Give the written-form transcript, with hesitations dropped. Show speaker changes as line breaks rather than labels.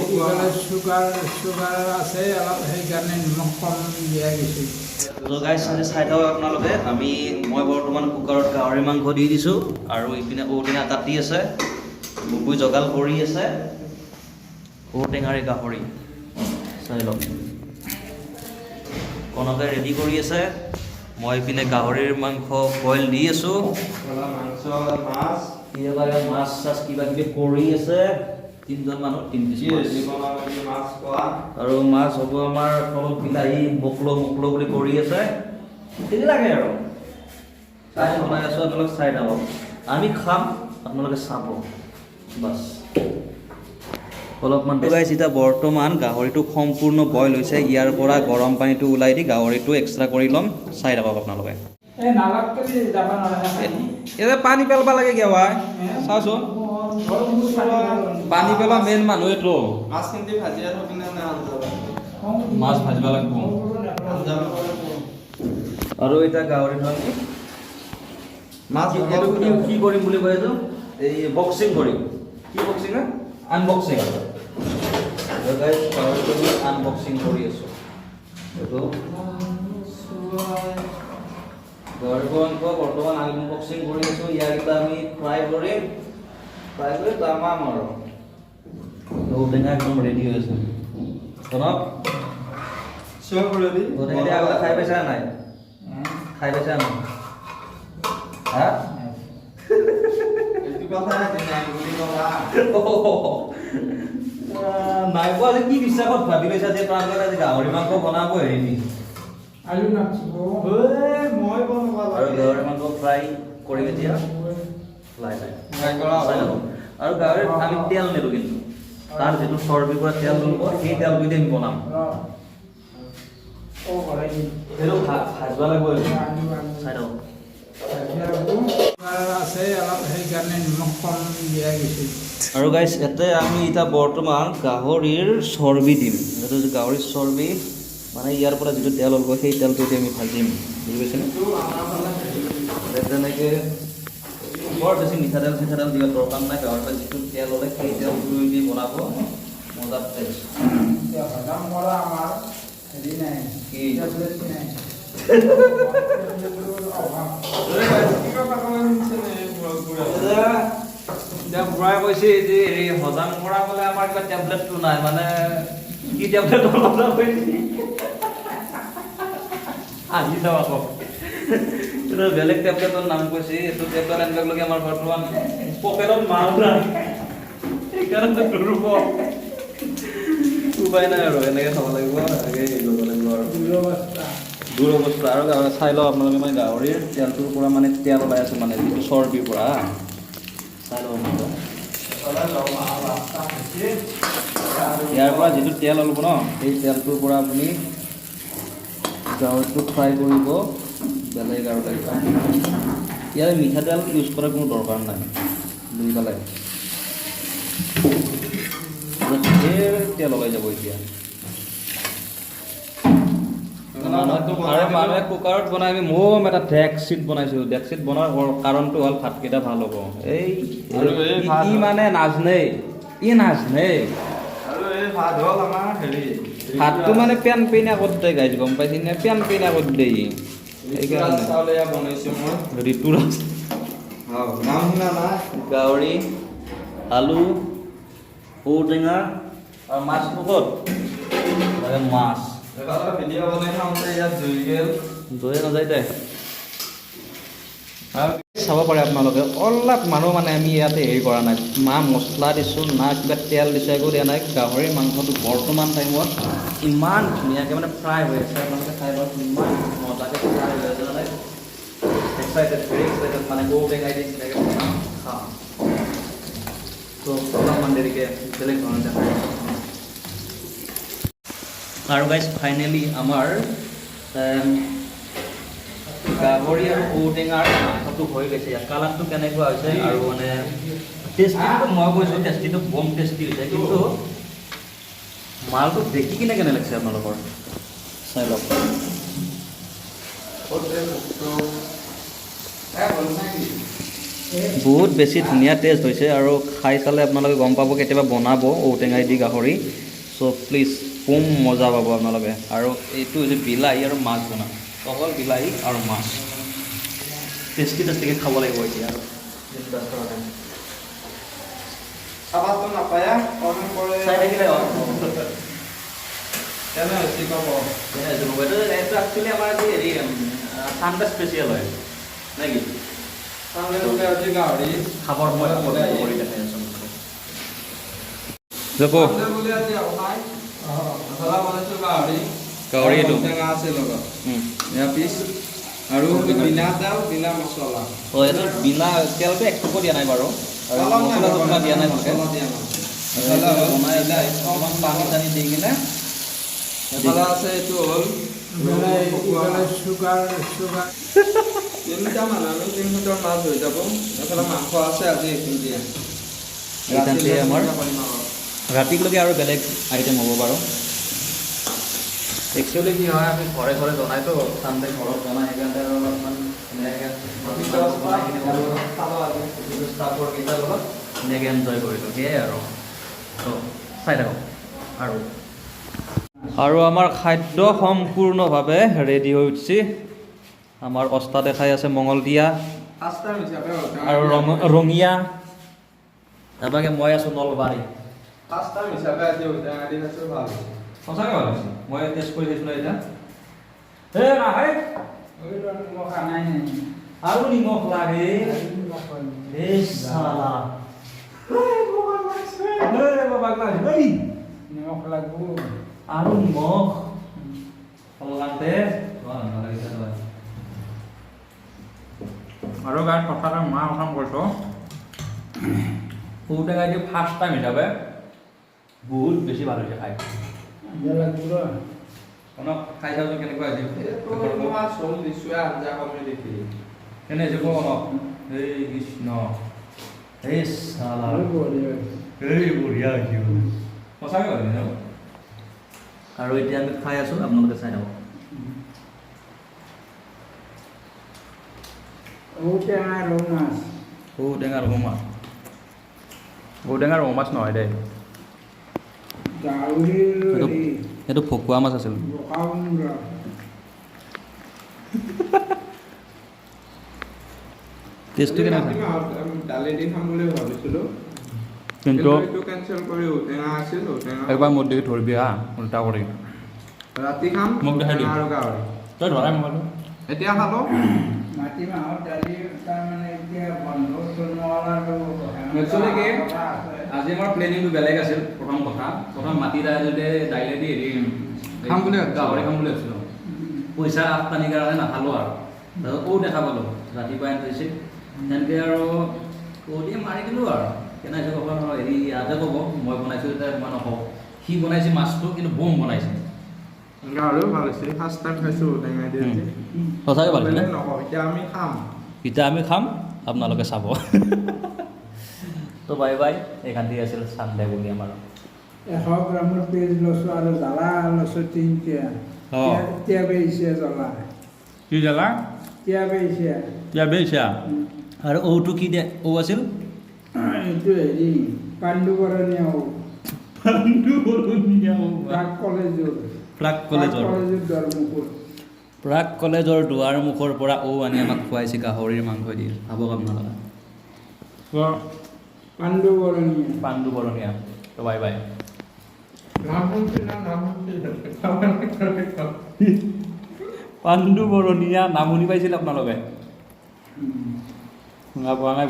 ইফালে sugar sugar আছে অলপ, সেইকাৰণে নিমখ কম দিয়া গৈছে।
তো গাইজ, আজি চাই থাকক আপোনালোকে। মই বৰ্তমান কুকাৰত গাহৰি মাংস দি দিছোঁ আৰু ইপিনে ঔটেঙা কাটি আছে, বুবুই জগাল কৰি আছে। ঔটেঙাৰে গাহৰি, চাই লওক। কনকে ৰেডি কৰি আছে। মই ইপিনে গাহৰিৰ মাংস বইল দি আছোঁ।
মাংস, মাছ।
ইয়াৰে মাছ চাছ কিবা কিবি কৰি আছে। তিনিজন মানুহ, তিনি পিচ
কি
মাছ।
হেৰি বনাব, কি মাছ খোৱা?
আৰু মাছ হ'ব আমাৰ তলত বিলাহী বকলো মুকলো বুলি কৰি আছে, সেইবিলাকে আৰু চাই বনাই আছোঁ। আপোনালোকে চাই থাকক, আমি খাম, আপোনালোকে চাব, বাছ। অলপমান গাইছ, এতিয়া বৰ্তমান গাহৰিটো সম্পূৰ্ণ বইল হৈছে। ইয়াৰ পৰা গৰম পানীটো ওলাই দি গাহৰিটো এক্সট্ৰা কৰি ল'ম। চাই থাকক আপোনালোকে।
এই নালাত কৰি যাব নালাগে।
ইয়াতে পানী পেলাব লাগে কিয় ভাই? চাওচোন, পানী পেলোৱা মেইন মানুহ এইটো।
মাছ কিন্তু ভাজিয়া থবি নে নে আঞ্জা বনাবি?
মাছ ভাজিব লাগিব।
আঞ্জা বনাব লাগিব।
আৰু এতিয়া গাহৰিটো আমি
মাছ
এইটো কি কি কৰিম বুলি কৈ আছো? এই বক্সিং কৰিম। কি বক্সিং? আনবক্সিং। গাহৰিটো আনবক্সিং কৰি আছো। এইটো গাহৰি মাংস বৰ্তমান আনবক্সিং কৰি আছো। ইয়াক এতিয়া আমি ফ্ৰাই কৰিম, ফ্ৰাই কৰি তামাম। আৰু ঔটেঙা একদম ৰেডি হৈ আছে। কনক।
চব ৰেডি।
ঔটেঙা দি আগতে খাই পাইছা নাই? খাই পাইছা নাই? হা?
এইটো কথা নাই বুলি ক'লা।
নাই পোৱা যে কি বিশ্বাসত ভাবি লৈছা যে প্ৰাঞ্জলে আজি গাহৰি মাংস বনাব হেৰি?
আলু নাচিব।
ঐ, মই বনাব
আৰু
লাগে।
গাহৰি মাংস ফ্ৰাই কৰিম এতিয়া লাহে লাহে।
ফ্ৰাই কৰা
চাই
হ'ল।
লওক। আৰু গাহৰিত আমি তেল নিদিওঁ কিন্তু, তাৰ যিটো চৰ্বিৰ পৰা তেল ওলাব, সেই তেলটো দি আমি বনাম।
ও ভৰাই দিম।
সেইটো ভাজিব লাগিব এইটো।
আলু আলু।
চাই লওক।
চুগাৰ আছে অলপ, সেইকাৰণে নিমখ কম দিয়া গৈছে।
আৰু গাইছ, ইয়াতে আমি এতিয়া বৰ্তমান গাহৰিৰ চৰ্বি দিম। এইটো যে গাহৰিৰ চৰ্বি, মানে ইয়াৰ পৰা যিটো তেল ওলাব, সেই তেলটো দি আমি ভাজিম, বুজি পাইছেনে?
এইটো আমাৰ ফালে হেৰি।
তেনেকৈ বৰ বেছি মিঠাতেল চিঠাতেল দিব দৰকাৰ নাই। গাহৰিৰ পৰা যিটো তেল ওলায়, সেই তেলটো দি বনাব, মজা টেষ্ট।
এতিয়া হজম কৰা আমাৰ হেৰি নাই।
কি?
টেবলেট নাই, টেবলেটৰ অভাৱ।
কিবা পাগলা শুনিছে নে বুঢ়া?
এতিয়া বুঢ়াই কৈছে যে হেৰি হজম কৰা বোলে আমাৰ কিবা টেবলেটটো নাই। মানে কি টেবলেটৰ কথা কৈছে? আহি যাওঁ আকৌ। এইটো বেলেগ টেবলেটৰ নাম কৈছে। এইটো টেবলেট আনিবলৈকে আমাৰ বৰ্তমান পকেটত মাল নাই, সেইকাৰণে দুৰ্বল। উপায় নাই আৰু, এনেকৈ খাব লাগিব, এনেকৈ হেৰি কৰিব লাগিব আৰু।
দুৰৱস্থা।
দূৰ অৱস্থা। আৰু গাহৰি চাই লওক আপোনালোকে, মানে গাহৰিৰ তেলটোৰ পৰা মানে তেল ওলাই আছে, মানে যিটো চৰ্বিৰ পৰা। চাই লওক আপোনালোকে।
ৰাস্তা হৈছে।
ইয়াৰ পৰা যিটো তেল ওলাব ন, সেই তেলটোৰ পৰা আপুনি গাহৰিটো ফ্ৰাই কৰিব, বেলেগ আৰু লাগিব। ইয়াৰে মিঠাতেল ইউজ কৰাৰ কোনো দৰকাৰ নাই, বুজি পালে? ধেৰ তেল ওলাই যাব এতিয়া। আৰু মানুহে কুকাৰত বনাই, আমি মম এটা ডেকচিত বনাইছোঁ। ডেকচিত বনোৱাৰ কাৰণটো হ'ল ভাতকেইটা ভাল হ'ব। এই
আৰু এই ভাত
ই মানে নাজনেই, ই নাজনেই।
আৰু এই ভাত হ'ল আমাৰ হেৰি।
ভাতটো মানে পেন পেনা কৰি দিয়ে গাইজ, গম পাইছি নে? পেন পেনা কৰি দিয়ে ই।
ঋতুৰাজ চাউল এয়া বনাইছোঁ মই।
ঋতুৰাজ।
নাম শুনা নাই?
গাহৰি, আলু, ঔটেঙা আৰু মাছটো ক'ত লাগে? মাছ।
এবাৰ ভিডিঅ' বনাই থাকোঁতে ইয়াত জুই গ'ল।
দৈ নাযায় দে। আৰু চাব পাৰে আপোনালোকে, অলপ মানুহ মানে আমি ইয়াতে হেৰি কৰা নাই, না মছলা দিছোঁ, না কিবা তেল দিছোঁ, একো দিয়া নাই। গাহৰি মাংসটো বৰ্তমান টাইমত ইমান ধুনীয়াকৈ মানে ফ্ৰাই হৈ আছে। আপোনালোকে চাই লওক, ইমান মজাকৈ ফ্ৰাই হৈ আছে। মানে এক্সাইটেড, ভেৰি এক্সাইটেড। মানে ঔটেঙাই দি ধুনীয়াকৈ বনাম, খাম। ত' অলপমান দেৰিকৈ বেলেগ ধৰণে দেখাই। আৰু গাইজ, ফাইনেলি আমাৰ গাহৰি আৰু ঔটেঙাৰ মাংসটো হৈ গৈছে। ইয়াত কালাৰটো কেনেকুৱা হৈছে আৰু মানে টেষ্টিটো, মই কৈছোঁ, টেষ্টিটো বম টেষ্টি হৈছে। কিন্তু মালটো দেখি কিনে কেনে লাগিছে আপোনালোকৰ, চাই লওক।
ক'ত?
বহুত বেছি ধুনীয়া টেষ্ট হৈছে আৰু খাই চালে আপোনালোকে গম পাব। কেতিয়াবা বনাব ঔটেঙাই দি গাহৰি। চ' প্লিজ, বম মজা পাব আপোনালোকে। আৰু এইটো হৈছে বিলাহী আৰু মাছ বনাম, অকল বিলাহী আৰু মাছ। টেষ্টি টেষ্টিকৈ খাব লাগিব এতিয়া আৰু।
খাবাতো নাপায়া, কমেণ্ট কৰে।
চাই থাকিলে হ'ল।
কেনে হৈছে ক'ব।
এইটো একচুৱেলি আমাৰ আজি হেৰি চানডে স্পেচিয়েল হয় নে কি?
চানডে বোলে আজি গাহৰি।
খাবৰ সময়ত কৰি দেখাই আছোঁ। যাব।
চানডে বোলে আজি খাই মছলা বনাইছোঁ গাহৰি।
গাহৰি এইটো।
টেঙা আছে লগত। এয়া পিচ আৰু বিনা তেল, বিনা মছলা।
অঁ, এইটো বিনা তেলটো এক টোপো দিয়া নাই বাৰু আৰু মছলা চছলা দিয়া নাই ভালকৈ।
মছলা দিয়া নাই।
মছলা বনাই আছে, অকণমান পানী চানী দি কিনে।
এফালে আছে, এইটো হ'ল
ইফালে চুগাৰ চুগাৰ।
তিনিটা মানুহ আমি, 3 ফুটৰ মাছ হৈ যাব। এফালে মাংস আছে আজি এইখিনি দিয়া।
এইখিনিতে আমাৰ ৰাতিলৈকে আৰু বেলেগ আইটেম হ'ব বাৰু। একচুৱেলি কি হয়, আমি ঘৰে ঘৰে জনাইতো, চানডে ঘৰত বনাই, সেইকাৰণে আৰু অলপমান ধুনীয়াকৈ বনাই কিনে ষ্টাফৰ কেইটাৰ লগত ধুনীয়াকৈ এনজয় কৰিলোঁ, সেয়াই আৰু। ত' চাই থাকক। আৰু আৰু আমাৰ খাদ্য সম্পূৰ্ণভাৱে ৰেডি হৈ উঠিছে। আমাৰ অস্তা দেখাই আছে মঙলদীয়া
ফাৰ্ষ্ট টাইম হিচাপে
আৰু ৰঙীয়া। তাৰবাকে মই আছোঁ নলবাৰী।
ফাৰ্ষ্ট টাইম হিচাপে আজি ঔটেঙা দি খাইছোঁ, ভাল হৈছে।
সঁচাকৈ ভাল হৈছে, মই টেষ্ট কৰি চাইছোঁ ন এতিয়া। এ নাহে।
নিমখ আনাই নাই।
আৰু নিমখ লাগে।
নিমখ লাগে।
এই চালা, এই বাবা, এই।
নিমখ লাগব।
আৰু নিমখ অলকান্তে।
আৰু গাইজ, কথা এটা মা কথা কৈছোঁ, ঔটেঙা দি ফাৰ্ষ্ট টাইম হিচাপে
বহুত বেছি ভাল হৈছে খাই।
আঞ্জা লাগব ৰ।
অলপ খাই চাওঁচোন কেনেকুৱা হৈছে।
এইটো তোমাৰ চোল দিছোৱে আঞ্জা কমি দেখি।
কেনে হৈছে কওঁ অলপ। এই কৃষ্ণ।
এই চালা।
আৰু বঢ়িয়া হৈছে।
এই বঢ়িয়া হৈছে, সঁচাকৈ ভাল হৈছে ন?
আৰু এতিয়া আমি খাই আছোঁ, আপোনালোকে চাই থাকক।
ঔটেঙা ৰৌ মাছ।
ঔটেঙা ৰৌ মাছ, ঔটেঙা ৰৌ মাছ নহয় দেই।
গাহৰিৰ হেৰি।
সেইটো ভকুৱা মাছ আছিল।
বোকা মূৰা।
টেষ্টটো কেনেকুৱা?
মাটিমাহত দালি দি খাম বুলি ভাবিছিলোঁ।
কিন্তু
এইটো কেনচেল কৰি ঔটেঙা আছিল, ঔটেঙা।
একবাৰ মোৰ দিকে ধৰিবি হা, উল্টা কৰি।
ৰাতি খাম।
মোক দেখাই দি।
ঔটেঙা আৰু গাহৰি।
তই ধৰাই মোবাইলটো।
এতিয়া খালো।
মাটিমাহৰ দালি তাৰমানে এতিয়া বন্ধ আৰু
Actually কি? আজি আমাৰ প্লেনিংটো বেলেগ আছিল। প্ৰথম কথা, প্ৰথম মাটি দাইলতে দাইলেদি হেৰি
খাম বুলি ভাবিছিলোঁ।
গাহৰি খাম বুলি ভাবিছিলোঁ।
পইচাৰ আটকানিৰ কাৰণে নাখালোঁ আৰু। তাৰপিছত ঔ দেখা পালোঁ, ৰাতিপুৱাই আনি থৈছে তেনেকৈ আৰু ঔ দিয়ে মাৰি দিলোঁ। আৰু কেনে হৈছে ক'ব নোৱাৰোঁ, হেৰি ইয়াতে ক'ব। মই বনাইছোঁ এতিয়া, মই নকওঁ। সি বনাইছে মাছটো, কিন্তু বম বনাইছে।
গাহৰিও ভাল হৈছে, ফাৰ্ষ্ট টাইম খাইছোঁ ঔটেঙা দি আজি।
সঁচাকৈ ভাল হৈছে।
বেলেগ নকওঁ, এতিয়া আমি খাম।
এতিয়া আমি খাম, আপোনালোকে চাব। তো বাই বাই। এইখান আছিল চানডে বুলি আমাৰ।
100 গ্ৰামৰ পিঁয়াজ লৈছোঁ আৰু জ্বালা লৈছোঁ তিনিটা। তিয়া বেছি জ্বলা।
কি জ্বালা?
তিয়া বেছি।
তিয়া বেছা।
আৰু ঔটো কি দে ঔ আছিল?
এইটো হেৰি পাণ্ডু বৰণীয়া ঔ। প্ৰাগ কলেজৰ।
প্ৰাগ কলেজৰ।
কলেজৰ দুৱাৰমুখৰ।
প্ৰাগ কলেজৰ দুৱাৰ মুখৰ পৰা ঔ আনি আমাক খুৱাইছে গাহৰিৰ মাংস দি। ভাবক আপোনালোকে।
পাণ্ডু বৰণীয়া।
পাণ্ডু বৰণীয়া। তো বাই বাই।
নাম শুনছি না, নাম শুনছি।
পাণ্ডু বৰণীয়া নাম শুনি পাইছিল আপোনালোকে?
শুনা পোৱা নাই।